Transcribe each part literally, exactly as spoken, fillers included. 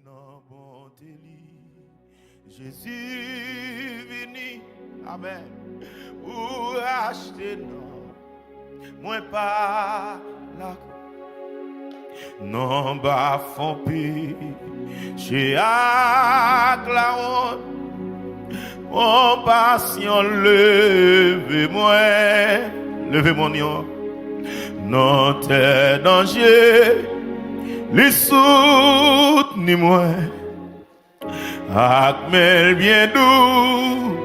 Nan bonte li, Jezi vini, amèn, pou rachte nanm mwen pa la. Nan bafon peche ak lawont, konpasyon leve mwen, leve mwen nan tè danje, li soutni mwen. Ak men l byen dou,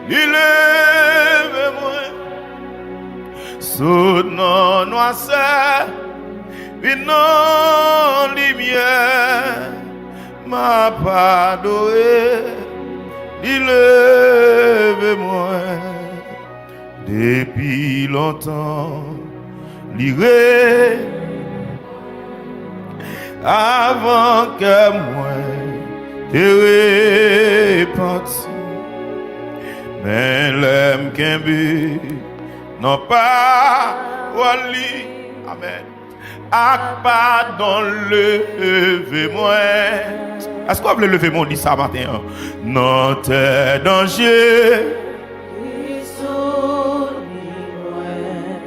li leve mwen. Sot nan nwasè, vin nan limyè. M ap adore, li leve mwen. Depi lontan, li re-, avan kè mwen te repanti. Men lè m kenbe nan pawòl li, amèn, ak padon leve mwen. Èske w vle leve men w di sa maten an? Nan tè danje. Li soutni mwen,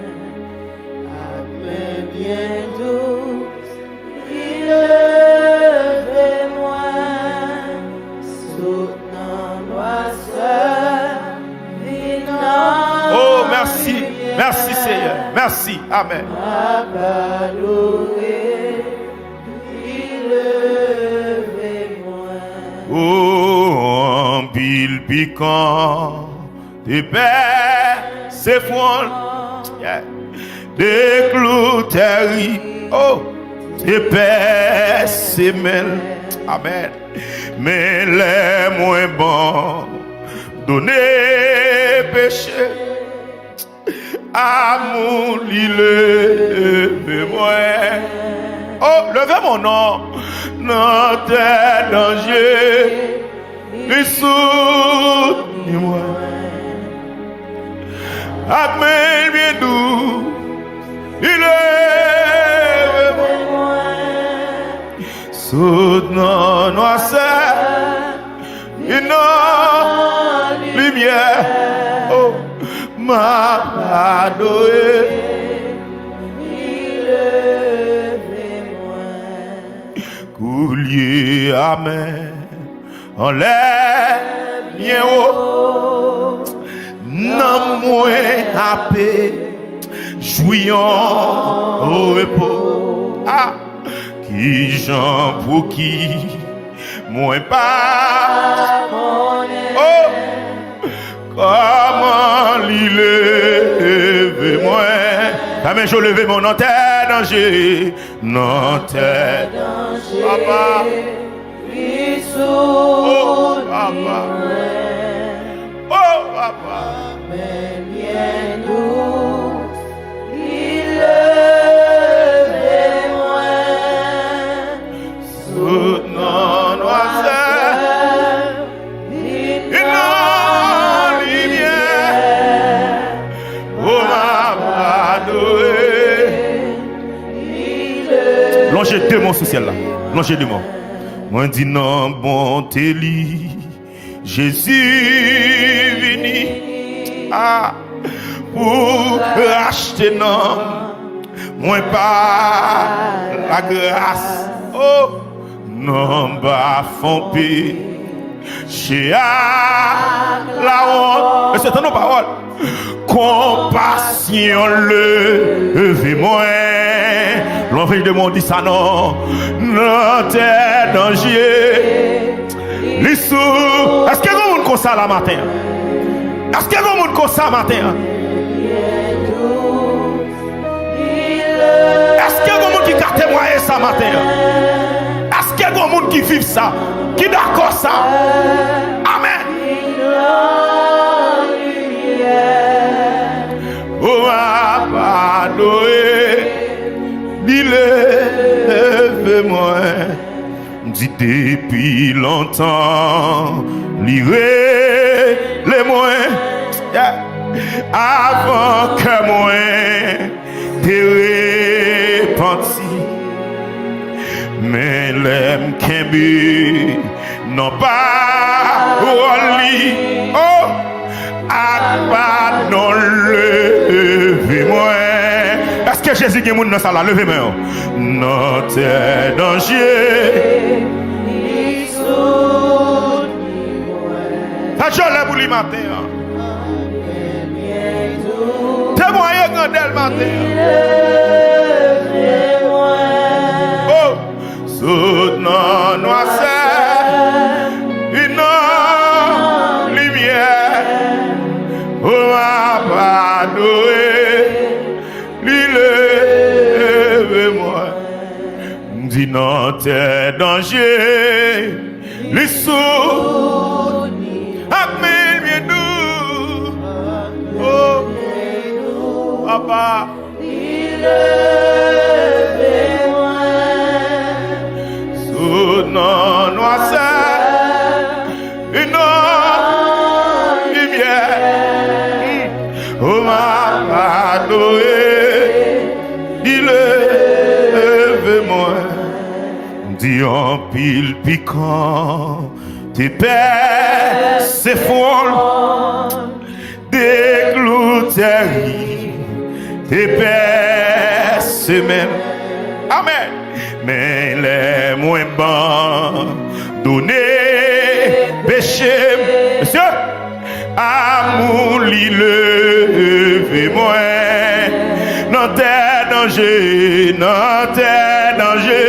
ak men byen dous, li leve mwen, sot nan nwasè, vin nan limyè. Oh, mèsi, mèsi, Seyè, mèsi, amèn. M ap adore, li leve mwen. Oh, anpil pikan te pèse fwon l. Yeah. De klou tèrib, oh, te pèse men l. Amèn. Men lè mwen abandone peche, amou li leve mwen. Oh, leve men w non. Nan tè danje, li soutni mwen. Ak men l byen dou, li leve mwen. Sot nan nwasè, vin nan limyè. Oh, m ap adore, li leve mwen. Koulye a men anlè byen wo, nanm mwen ape jwi yon repo. Ah, kijan pou ki mwen pa konnen, oh, kòman li leve mwen. Fèmen je w, leve men w nan tè danje. Nan tè danje, papa. Li soutni mwen. Oh, papa. Oh, papa. Men byen dous, li leve mwen. Sot nan nwasè, vin nan limyè. Oh, m ap adore. Lonje de men w sou syèl la. Lonje de men w. Mwen di nan bonte li, Jezi vini, ah, pou rachte nanm mwen pa lagras. Oh, nan bafon peche ak lawont. Mesye, tann yon pawòl. Konpasyon leve mwen. Lonje de men w, di sa non. Nan tè danje, li sou. Èske gen moun konsa la maten an? Èske gen moun konsa maten an? Èske gen moun ki ka temwaye sa maten an? Èske gen moun ki viv sa, ki dakò sa? Amèn. Oh, m ap adore, li leve mwen. M di depi lontan, li rele mwen. Yeah. Avan kè mwen te repanti. Men lè m kenbe nan pawòl li, oh, ak padon l leve mwen. Èske Jezi gen moun nan sal la? Leve men w. Nan tè danje. Fè djòlè pou li maten an. Temwaye grandè l maten an. Oh, sot nan nwasè, vin nan limyè. Oh, m ap adore, li leve mwen. M di nan tè danje, li soutni ak men l byen dou. Oh, papa. Sot nan nwasè, vin nan limyè. Oh, m ap adore, li leve mwen. M di anpil pikan te pèse fwon l, de klou tèrib te pèse men l. Amèn. Men lè mwen bandone peche m, mesye, amou li leve mwen. Nan tè danje, nan tè danje,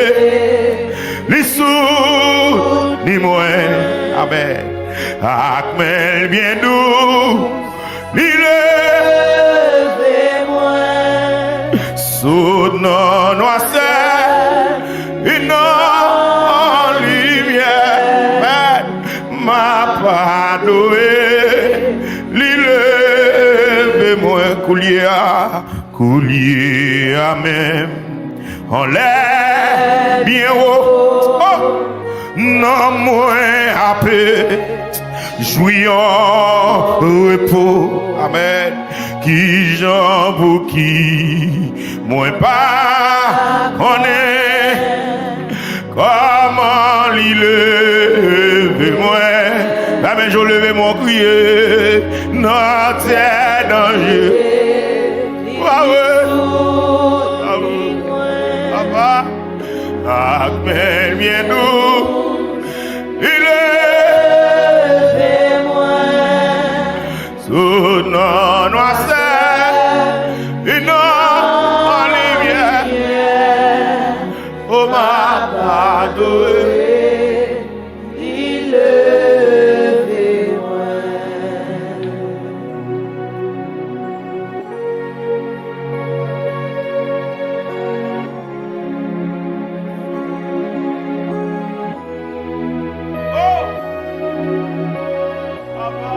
li soutni mwen. Amèn. Ak men l byen dou, li leve mwen. Sot nan nwasè, vin nan limyè. M ap adore, li leve mwen koulye a. Koulye a menm, anlè byen wo. Oh! Nanm mwen ape jwi yon repo. Amèn. Kijan pou ki mwen pa konnen kòman li leve mwen. Lame jo leve mwen kriye nan tè danje. Wawe. Wawe. Papa. Ak men l byen dou. Li leve mwen. Sot nan nwasè, vin nan limyè. O, m ap adore, li leve mwen. O, Papa.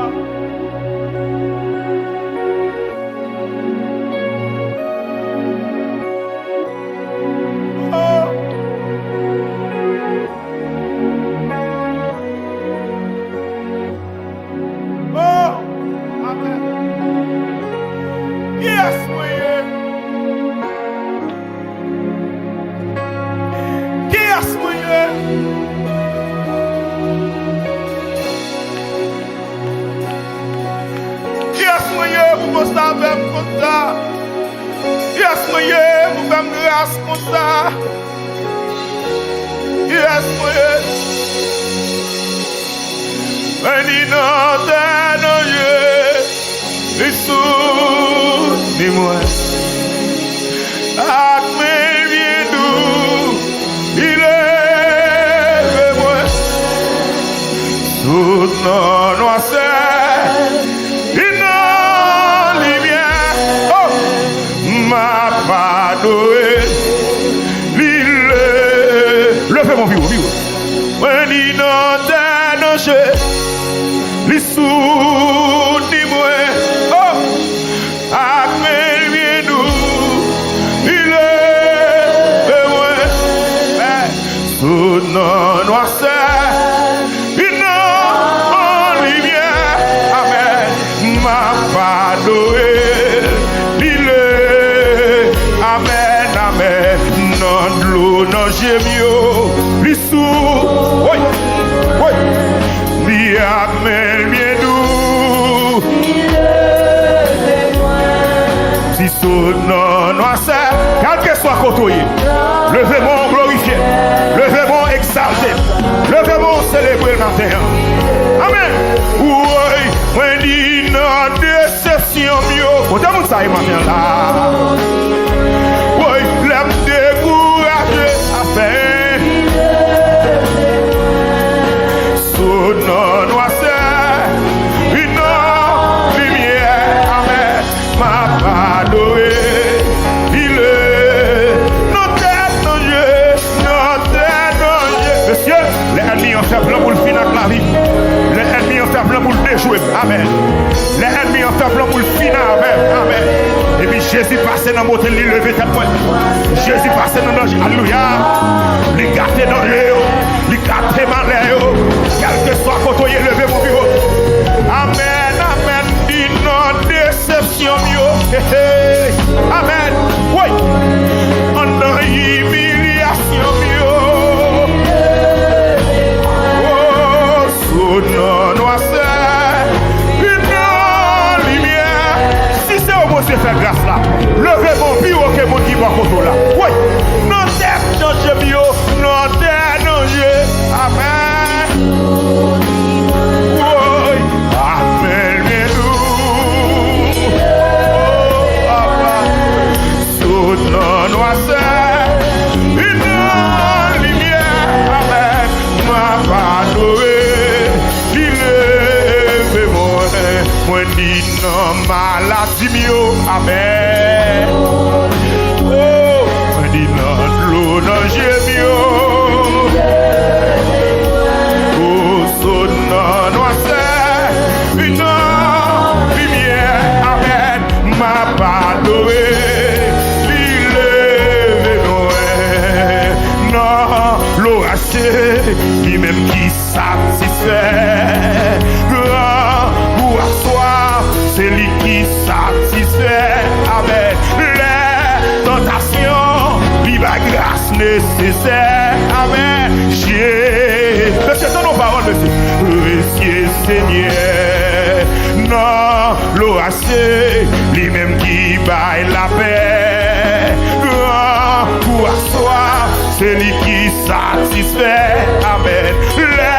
O. O. Amèn. Kiyès mwen ye? Kiyès mwen ye? Kiyès mwen ye pou w sove m konsa? Kiyès mwen ye pou w fè m gras konsa? Kiyès mwen ye? Mwen ni nan tè danje, li soutni mwen. Ak men l byen dou, li leve mwen. Sot nan nwasè, li nan limyè. O! M ap adore, li le-, leve mwen pi wo, pi wo. Mwen ni nan tè danje, li soutni mwen. O! Ak men l byen dou, li leve mwen. Sot nan nwasè, vin nan limyè. Amèn. M ap adore, li le-, amèn, amèn. Nan dlo, nan je m yo, Nan nwasè, kèlkeswa kote w ye, leve men w glorifye, leve men w egzalte, leve men w selebre l maten an. Amèn. Woy, mwen di nan desepsyon m yo. Kote moun sa ye maten an la? Woy, lè m dekouraje, afin sot nan nwasè, vin nan limyè. Amèn. M ap adore, li le nan tèt danje, nan tèt danje. Mesye, lè ènmi an fè plan pou l fin ak lavi, lè ènmi an fè plan pou l dejwe m, amèn. Lè ènmi an fè plan pou l fin avè m, amèn. Epi Jezi pase nan bote l, li leve tèt mwen. Jezi pase nan danje, alelouya. Li gate danje yo, li gate malè yo. Kèlkeswa kote w ye, leve men w pi wo. Amèn, amèn. Di nan desepsyon m yo. Hey, hey. Amèn. Woy. Anndan imilyasyon m yo. Oh, sot nan nwasè, vin nan limyè. Si se ou Bondye fè gras la, leve men w pi wo ke moun ki bò kote w la. Woy. Nan tèt danje m yo, nan tèt danje. Amèn. Woy. Amèn, men nou. Oh, papa. Sot nan nwasè, vin nan limyè. Amèn. M ap adore, li leve mwen. Mwen di nan maladi m yo, amèn. Oh, mwen di nan dlo nan je m yo. Oh, sot nan nwasè, vin nan limyè, amèn. M ap adore, li leve mwen. Nan loraj se li menm ki satisfè. Gran kou ak swaf, se li ki satisfè. Amèn. Lè tantasyon, li bay gras nesesè. Amèn. Je, mesye, tann yon pawòl, mesye. Presye Senyè, nan loraj se li menm ki bay lapè. Gran kou ak swaf, se li ki satisfè. Amèn. Lè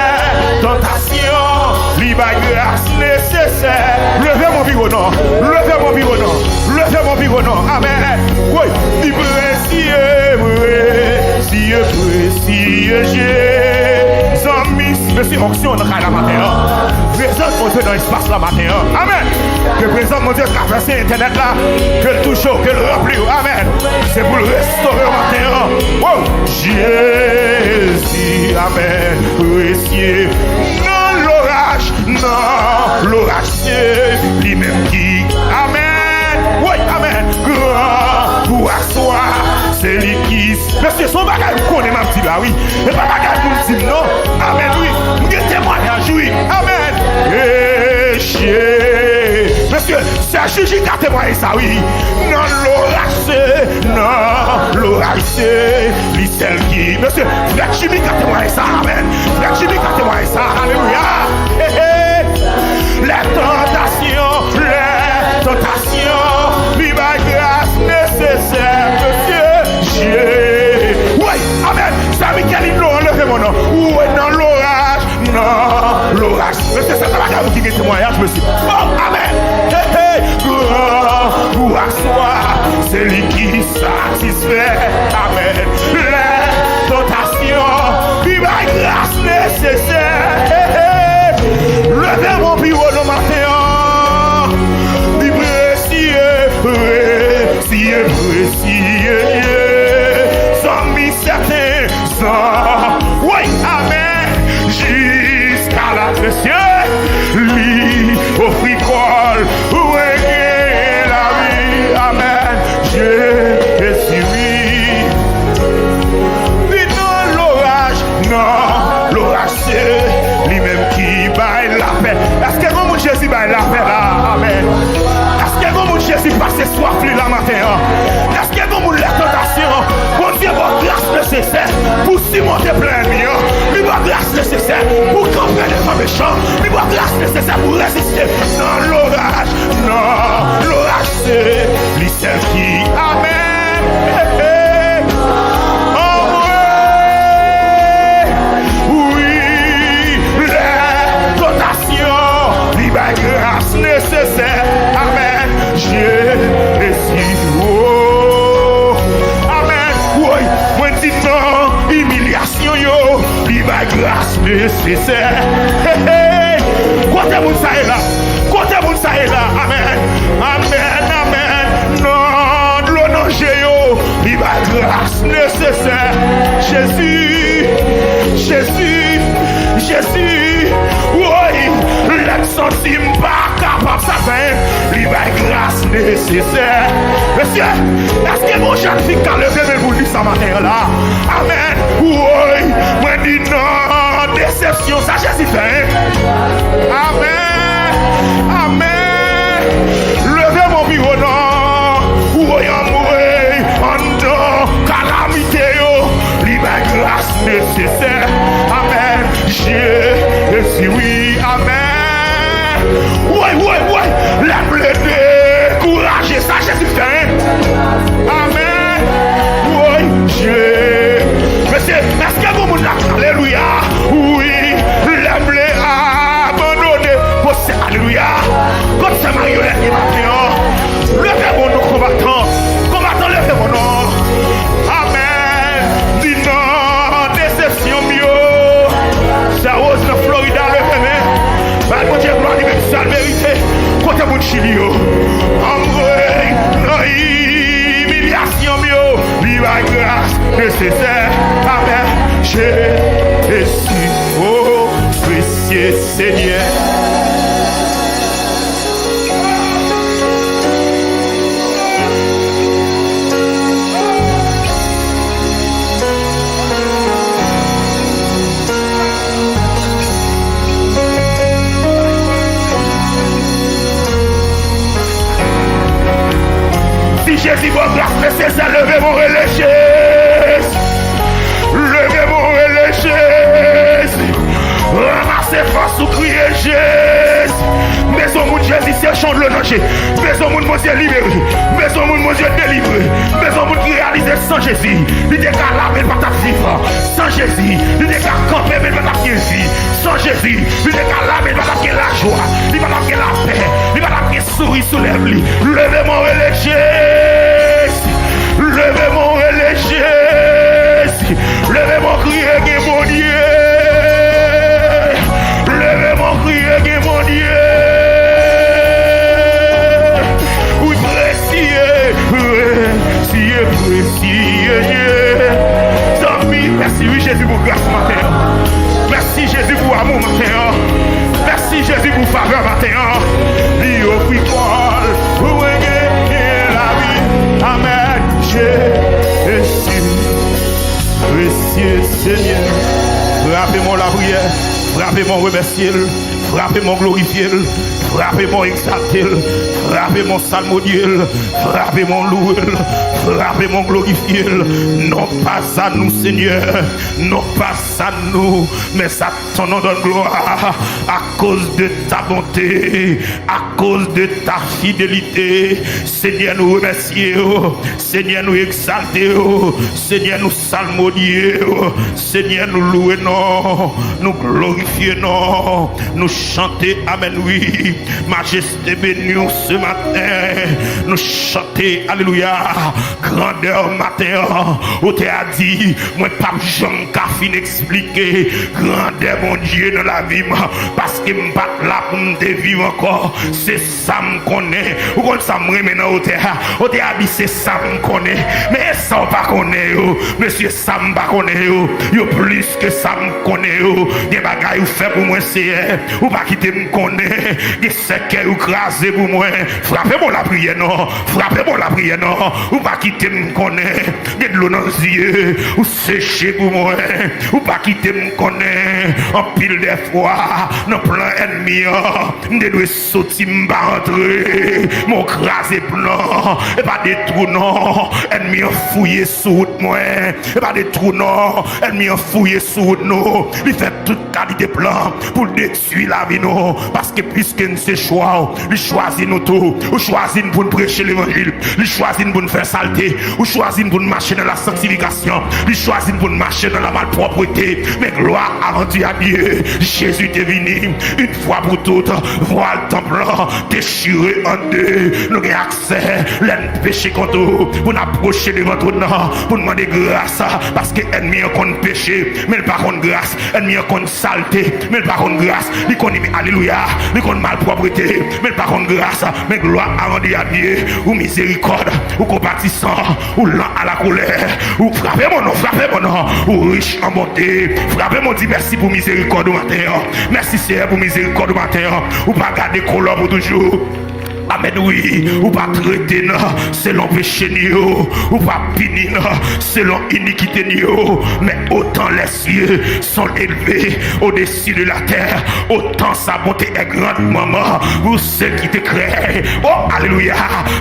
tantasyon, li bay gras nesesè. Leve men w pi wo non. Leve men w pi wo non. Leve men w pi wo non. Amèn. Woy, li presye, presye, presye, je. Zanmi, mesye, onksyon nan kay la maten an. Prezans Bondye nan espas la maten an. Amèn. Ke prezans Bondye travèse entènèt la, ke l touche w, ke l ranpli w. Amèn. Se pou l restore w maten an. Wow! Jezi, amèn. Presye nan loraj, nan loraj, se li menm ki. Amèn. Wi, amèn. Gran kou ak swaf, se li ki. Mesye, se yon bagay m konnen m ap di la, wi. E pa bagay moun di m, non. Amèn, wi. M gen temwayaj, wi. Amèn. Mesye, se Jiji ka temwaye sa, wi. Nan loraj se, nan loraj se, li sèl ki. Mesye, frè Jimmy ka temwaye sa, amèn. Frè Jimmy ka temwaye sa, alelouya. He, he. Lè tantasyon, lè tantasyon, li bay gras nesesè, mesye. Je. Wi, amèn. Sa Michel Hidlo, leve men w non. Ou nan loraj, nan loraj. Mesye, se pa bagay moun ki gen temwayaj, mesye. Oh, amèn. Hey, hey. Gran kou ak swaf, se li ki satisfè. Amèn. Lè tantasyon, li bay gras nesesè. Hey, hey. Leve men w pi wo nan maten an. Li presye, presye, presye. Zanmi sèten, san. Wi, amèn. Jiska la, mesye, li ofri kò l pou mwen gen lavi. Amèn. Jezi, wi. Li nan loraj, nan loraj, se li menm ki bay lapè. Èske gen moun Jezi bay lapè la? Amèn. Èske gen moun Jezi pase swaf li la maten an? Èske gen moun lè tantasyon, Bondye ba w gras nesesè pou simonte plan ènmi an? Li ba w gras nesesè pou kanpe devan mechan? Li ba w gras nesesè pou reziste nan loraj? Nan loraj, se li sèl. Ki, amèn. Hey, hey. Anmwe. Wi, lè tantasyon, li bay gras nesesè. Amèn. Jezi, oh. Amèn. Woy, mwen di nan imilyasyon yo, li bay gras nesesè. Hey, hey. Kote moun sa ye la? Kote moun sa ye la? Amèn. Amèn, amèn. Nan dlo nan je yo, li bay gras nesesè. Jezi, Jezi, Jezi. Woy, lè m santi m pa kapab sa fè, li bay gras nesesè. Mesye, èske gon jèn fi k ka leve men l pou li sa maten an la? Amèn. Woy, mwen di nan desepsyon sa Jezi fè. Amèn. Amèn. Leve men w pi wo non. Woy, anmwe, anndan kalamite yo, li bay gras nesesè. Amèn. Jezi, wi, amèn. Woy, woy, woy. Lè m vle dekouraje, sa Jezi fè. Amèn. Woy, Je. Mesye, èske gon moun la? Alelouya. Wi, lè m vle abandone. Kot sè, alelouya. Kot sè Maryolèt ye maten an? Leve men w non, konbatan. Konbatan, leve men w non. Amèn. Di nan desepsyon m yo. Sè Rose nan Florida, leve men. Bay Bondye glwa, li menm sèl merite. Kote moun Chili yo? Anmwe, nan imilyasyon m yo, li bay gras nesesè. Amèn. Jezi, oh, presye Senyè. Si Jezi ba w gras nesesè, leve men w, rele Jezi. Leve men w, rele Jezi. Ranmase fòs ou, kriye Jezi. Bezwen moun Jezi se yon dlo nan je. Bezwen moun Bondye libere. Bezwen moun Bondye delivre. Bezwen moun ki reyalize san Jezi, li te ka la men l pa t ap viv. San Jezi, li te ka kanpe men l pa t ap gen vi. San Jezi, li te ka la men l pa t ap gen lajwa, li pa t ap gen lapè, li pa t ap gen souri sou lèv li. Leve men w, rele Jezi. Leve men w, rele Jezi. Leve men w, kriye gen Bondye. Leve men w, kriye gen Bondye. Wi, presye, presye, presye. Zanmi, mèsi wi Jezi pou gras maten an. Mèsi Jezi pou amou maten an. Mèsi Jezi pou favè maten an. Li ofri kò l pou mwen genyen lavi. Amèn. Jezi, presye Senyè. Frape men w lapriyè. Frape men w remèsye l. Frape men w glorifye l. Frape men w egzalte l. Frape men w salmodye l. Frape men w louwe l. Frape men w glorifye l. Non pas à nous, Seigneur. Non pas à nous, mais à ton nom de gloire. À cause de ta bonté, à cause de ta fidélité, Senyè, nou remèsye w. Senyè, nou egzalte w. Senyè, nou salmodye w. Senyè, nou louwe non w. Nou glorifye non w. Nou chante amèn, wi. Majeste, beni w se maten. Nou chante, alelouya, grandè w maten an. Otè a di, mwen p ap janm ka fin eksplike grandè Bondye nan lavi m, paske m pa t la pou m te viv ankò. Se sa m konnen. Ou konn sa m renmen nan otè a? Otè a di, se sa m konnen. Men e sa w pa konnen yo. Mesye, sa m pa konnen yo, yo plis ke sa m konnen yo. Gen bagay ou fè pou mwen, Seyè. Ou pa kite m konnen. Gen sèkèy ou kraze pou mwen. Frape men w lapriyè non. Frape men w lapriyè non. Ou pa kite m konnen. Gen dlo nan zye. Ou seche pou mwen. Ou pa kite m konnen. Anpil dè fwa, nan plan ènmi an, M te dwe soti, m pa antre. Men w kraze plan. E pa de twou non. Ènmi an fouye sou wout mwen. E pa de twou non. Ènmi an fouye sou wout nou. Li fè tout kalite plan pou l detwi lavi nou. Paske piske n se chwa w, li chwazi nou tou. Ou chwazi n pou n preche levanjil. Li chwazi n pou n fè salte. Ou chwazi n pou n mache nan lasanktifikasyon. Li chwazi n pou n mache nan lamalpwòpte. Men glwa a Dieu, a Dieu. Jezi te vini yon fwa pou tout. Vwal tanp lan dechire an de. Nou gen aksè lè n peche kont ou pou n apwoche devan twòn nan, pou n mande gras. Paske ènmi an konn peche, men l pa konn gras. Ènmi an konn salte, men l pa konn gras. Li konn, alelouya, li konn malpwòpte, men l pa konn gras. Men glwa a Dieu, a Dieu. Ou mizerikòd, ou konpatisan, ou lan a la kolè. Ou frape mon non, frape mon non. Ou rich an bonte. Frape mon, di mèsi pou mizerikòd ou maten an. Mèsi Seyè pou mizerikòd ou maten an. Ou pa gade koulè pou toujou. Amèn, wi. Ou pa trete n selon peche n yo. Ou pa pini n selon inikite n yo. Men autant les cieux sont élevés au-dessus de la terre, autant sa bonté est grande, maman, pour ceux qui te craignent. Oh, alelouya.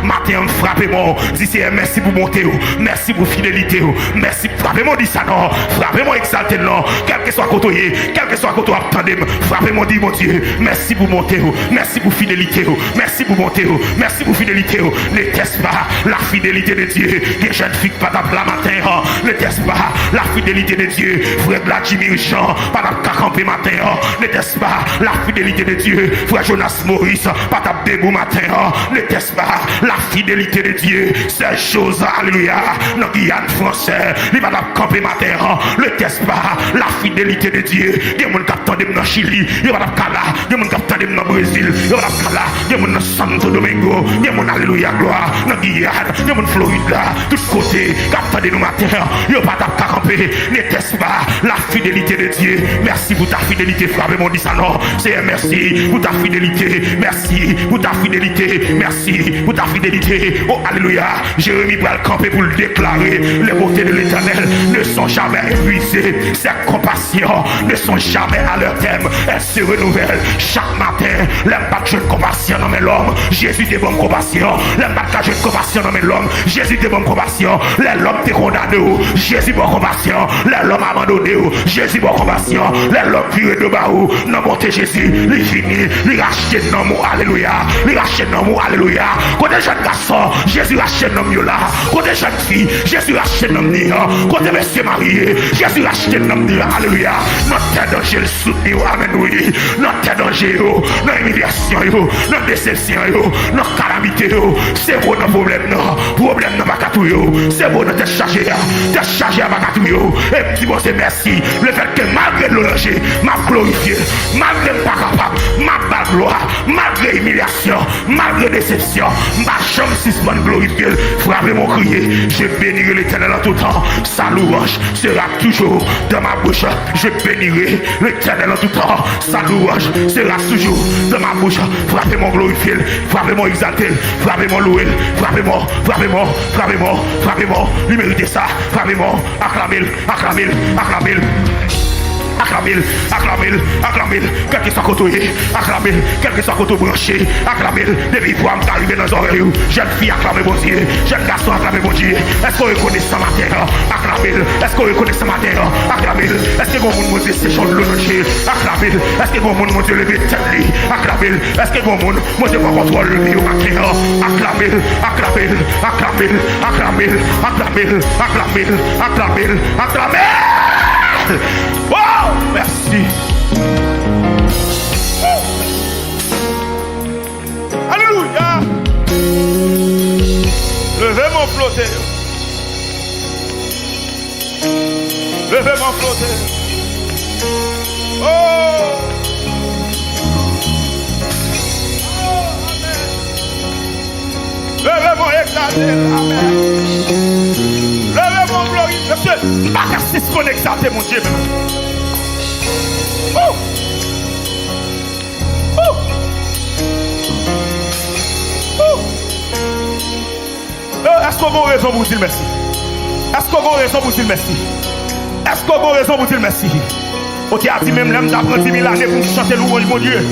Maten an, frape mwen. Di Seyè, mèsi pou bonte w. Mèsi pou fidelite w. Mèsi. Frape mwen, di sa non. Frape mwen, egzalte l non. Kèlkeswa kote w ye, kèlkeswa kote w ap tande m, frape mwen, di Bondye, mèsi pou bonte w. Mèsi pou fidelite w. Mèsi pou bonte w. Mèsi pou fidelite w. N'était-ce pas la fidélité de Dieu? Gen jèn fi k pa t ap la maten an. N'était-ce pas la fidélité de Dieu? Frè Vladimir Jean pa t ap ka kanpe maten an. N'était-ce pas la fidélité de Dieu? Frè Jonas Moris pa t ap debou maten an. N'était-ce pas la fidélité de Dieu? Sè Joza, alelouya, nan Giyàn Fransè, li pa t ap kanpe maten an. N'était-ce pas la fidélité de Dieu? Gen moun k ap tande m nan Chili, yo pa t ap ka la. Gen moun k ap tande m nan Brezil, yo pa t ap ka la. Gen moun nan Santo Domingo, gen moun, alelouya, glwa, nan Giyàn, gen moun Florid la, tout kote, k ap tande nou maten an, yo pa t ap ka kanpe. N'était-ce pas la fidélité de Dieu? Mèsi pou ta fidelite, frape mwen, di sa non. Seyè, mèsi pou ta fidelite. Mèsi pou ta fidelite. Mèsi pou ta fidelite. Oh, alelouya. Jeremi pral kanpe pou l deklare, les bontés de l'Éternel ne sont jamais épuisées. Ses compassions ne sont jamais à leur terme. Elles se renouvellent chaque matin. Lè m pa t jwenn konpasyon nan men lòm, Jezi te ban m konpasyon. Lè m pa t ka jwenn konpasyon nan men lòm, Jezi te ban m konpasyon. Lè lòm te kondane w, Jezi ba w konpasyon. Lè lòm abandone w, Jezi ba w konpasyon. Lè lòm vire do ba ou, nan bonte Jezi, li vini, li rachte nanm ou, alelouya. Li rachte nanm ou, alelouya. Kote jèn gason, Jezi rachte nanm yo la. Kote jèn fi, Jezi rachte nanm ni an. Kote mesye marye, Jezi rachte nanm ni an, alelouya. Nan tè danje l soutni w, amèn, wi. Nan tè danje yo, nan imilyasyon yo, nan desepsyon yo, nan kalamite yo, se w nan pwoblèm nan. Pwoblèm nan pa ka touye w. Se w nan tèt chaje a. Tèt chaje a pa ka touye w. E m di Bondye mèsi. Lefètke malgre dlo nan je, m ap glorifye l. Malgre m pa kapab, m ap ba l glwa. Malgre imilyasyon, malgre desepsyon, m pa janm sispann glorifye l. Frape mwen, kriye, je bénirai l'Éternel en tout temps. Sa louanj sera toujours dans ma bouche. Je bénirai l'Éternel en tout temps. Sa louanj sera toujours dans ma bouche. Frape mwen, glorifye l. Frape mwen, egzalte l. Frape mwen, louwe l. Frape mwen, frape mwen, frape mwen, frape mwen. Li merite sa. Frape mwen, aklame l, aklame l, aklame l. Aklame l, aklame l, aklame l. Kèlkeswa kote w ye, aklame l. Kèlkeswa kote w branche, aklame l. Depi vwa m ka rive nan zòrèy ou, jèn fi aklame Bondye, jèn gason aklame Bondye. Èske w rekonesan maten an? Aklame l. Èske w rekonesan maten an? Aklame l. Èske gon moun Bondye seche yon dlo nan je? Aklame l. Èske gon moun Bondye leve tèt li? Aklame l. Èske gon moun Bondye pran kontwòl vi yo maten an? Aklame l. Aklame l. Aklame l. Aklame l. Aklame l. Aklame l. Aklame l. Oh, mèsi. Alelouya. Leve men w flote. Leve men w flote. Oh. Oh, amèn. Leve men w egzalte l. Amèn. Leve men w glorifye. Mesye, m pa ka sispann egzalte Bondye menm. Oh. Oh. Oh. Eh, èske w gen rezon pou w di l mèsi? Èske w gen rezon pou w di l mèsi? Èske w gen rezon pou w di l mèsi? Otè a di, menm lè m ta pran di mil ane pou m chante louwanj Bondye,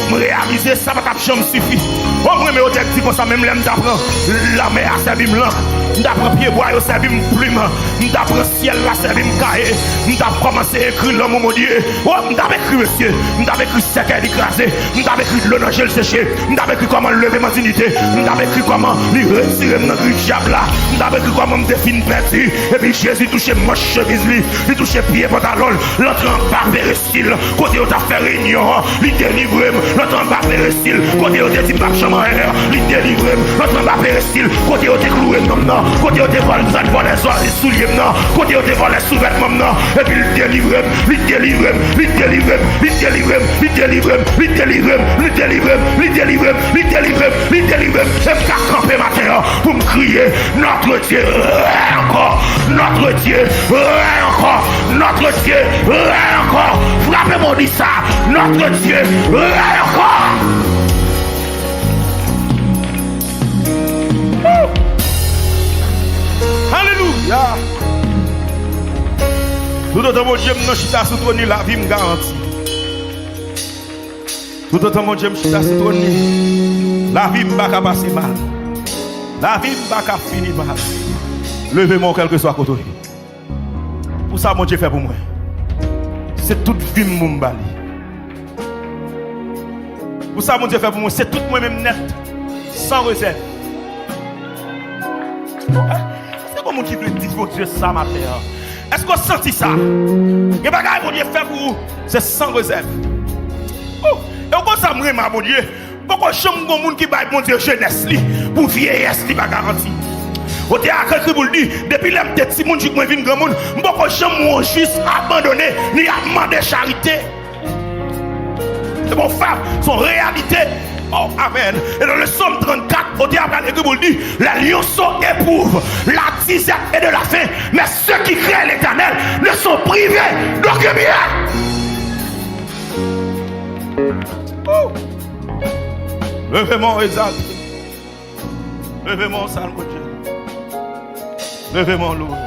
M reyalize sa pa t ap janm sifi. O, m renmen yo te di konsa, menm lè m ta pran lanmè a sèvi m lank, m ta pran pyebwa yo sèvi m plim, m ta pran syèl la sèvi m kaye, m t ap kòmanse ekri lanmou Bondye. O, m t ap ekri, mesye, m t ap ekri sèkèy li kraze, m t ap ekri dlo nan je l seche, m t ap ekri kòman l leve m an diyite, m t ap ekri kòman li retire m nan grif dyab la, m t ap ekri kòman m te fin pèdi, epi Jezi touche manch chemiz li, li touche pye pantalon l, l antre anba perestil, kote yo t ap fè reyinyon an, li delivre m, l antre anba perestil, kote yo te di m p ap janm anyen an, li delivre m, l antre anba perestil, kote yo te kloure non m nan, kote yo te vòl, vòlè zò-, soulye m nan, kote yo te vòlè souvètman m nan, epi l delivre m, li delivre m, li delivre m, li delivre m, li delivre m, li delivre m, li delivre m, li delivre m, li delivre m, li delivre m, e m ka kanpe maten an pou m kriye, Notre Dieu règne encore, notre Dieu règne encore, notre Dieu règne encore. Frape mon di sa, notre Dieu règne encore. Woo! Alelouya! Toutotan Bondye m nan chita sou twòn li, lavi m garanti. Toutotan Bondye m chita sou twòn li, lavi m pa ka pase mal. Lavi m pa ka fini mal. Leve men w kèlkeswa kote w ye. Pou sa Bondye fè pou mwen, se tout vi m pou m ba li. Pou sa Bondye fè pou mwen, se tout mwen menm nèt, san rezèv. Èske gon moun ki vle di Bondye sa maten an? Èske w santi sa? Gen bagay Bondye fè pou ou, se san rezèv. Ou, e w konn sa m renmen a Bondye? Poko janm gon moun ki bay Bondye jenès li pou vyeyès li pa garanti. Otè a ekri pou l di, depi lè m te timoun jik mwen vin granmoun, m poko janm wè yon jis abandone ni ap mande charite. Se bon fab, se yon reyalite. Oh, amen. Et dans le psaume trente-quatre, otè a pral ekri pou l di, les lionceaux éprouvent la disette et de la faim, mais ceux qui craignent l'Éternel ne sont privés d'aucun bien. Woo! Leve men w, egzalti. Leve men w, salm Bondye. Leve men w, louwe.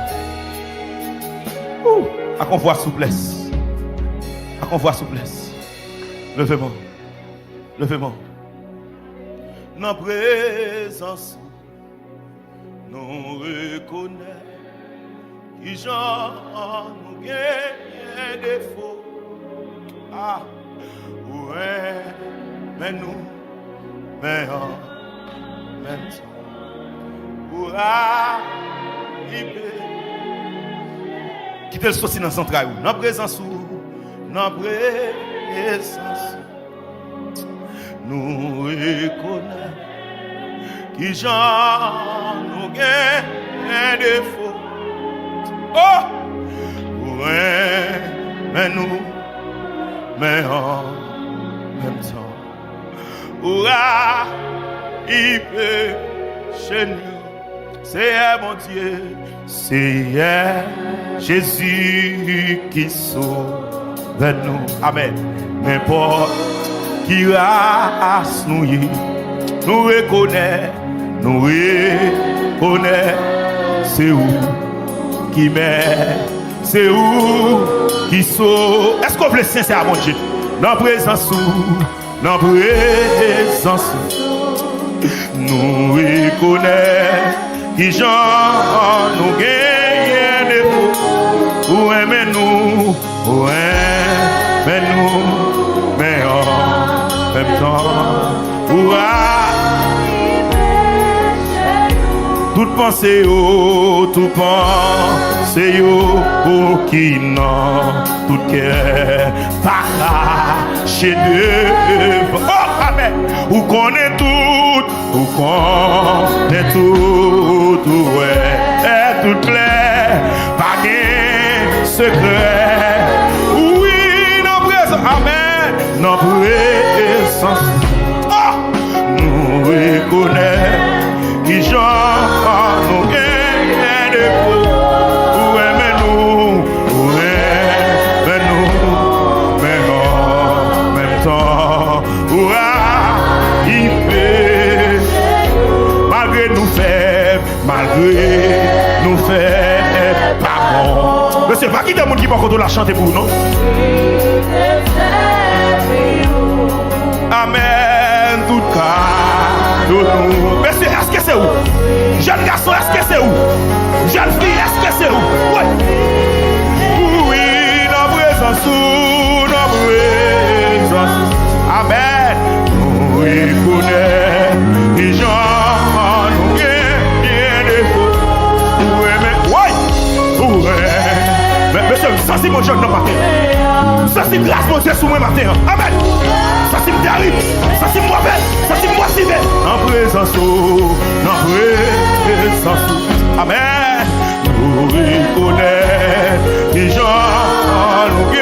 Woo! Ak yon vwa souplès. Ak yon vwa souplès. Leve men w. Leve men w. Nan prezans ou, nou rekonèt kijan nou genyen defo. Ah, ou renmen nou, men an menm tan, ou rayi peche. Kite l soti nan zantray ou, nan prezans ou, nan prezans ou. Nou rekonèt kijan nou genyen defo. Oh! Ou renmen nou, men an menm tan, ou rayi peche nou. Seyè Bondye, Seyè Jezi ki sovè nou. Amèn. Nenpòt ki ras nou ye, nou rekonèt, nou rekonèt se ou ki mèt, se ou ki sovè. Èske w vle sensè a Bondye? Nan prezans ou, nan prezans ou, nou rekonèt kijan nou genyen defo. Ou renmen nou, ou renmen nou, men an menm tan, ou a tout panse yo, tout panse yo, o ki nan tout kè pa kache devan. Oh, amèn. Ou konnen tout, ou konnen tout, ou wè tout klè, pa gen sekrè. Wi, nan prezans, amèn, nan prezans. Oh! Nou rekonèt kijan nou genyen defo. Ou renmen nou, ou renmen nou, men an menm tan, ou rayi peche. Malgre nou fèb, malgre nou fèb, pa bon. Mesye, pa kite moun ki bò kote w la chante pou ou, non. Amèn. Mesye, èske se ou? Jèn gason, èske se ou? Jèn fi, èske se ou? Wi. Wi, nan prezans ou, nan prezans. Amèn. Nou rekonèt kijan nou gen, gen defo. Ou renmen, woy! Ou renmen. Mesye, m santi Bondye nan maten. M santi gras Bondye sou mwen maten an. Amèn. M santi m terib. M santi m move. M santi m motive. Nan prezans ou, nan prezans ou. Amèn. Nou rekonèt kijan nou gen.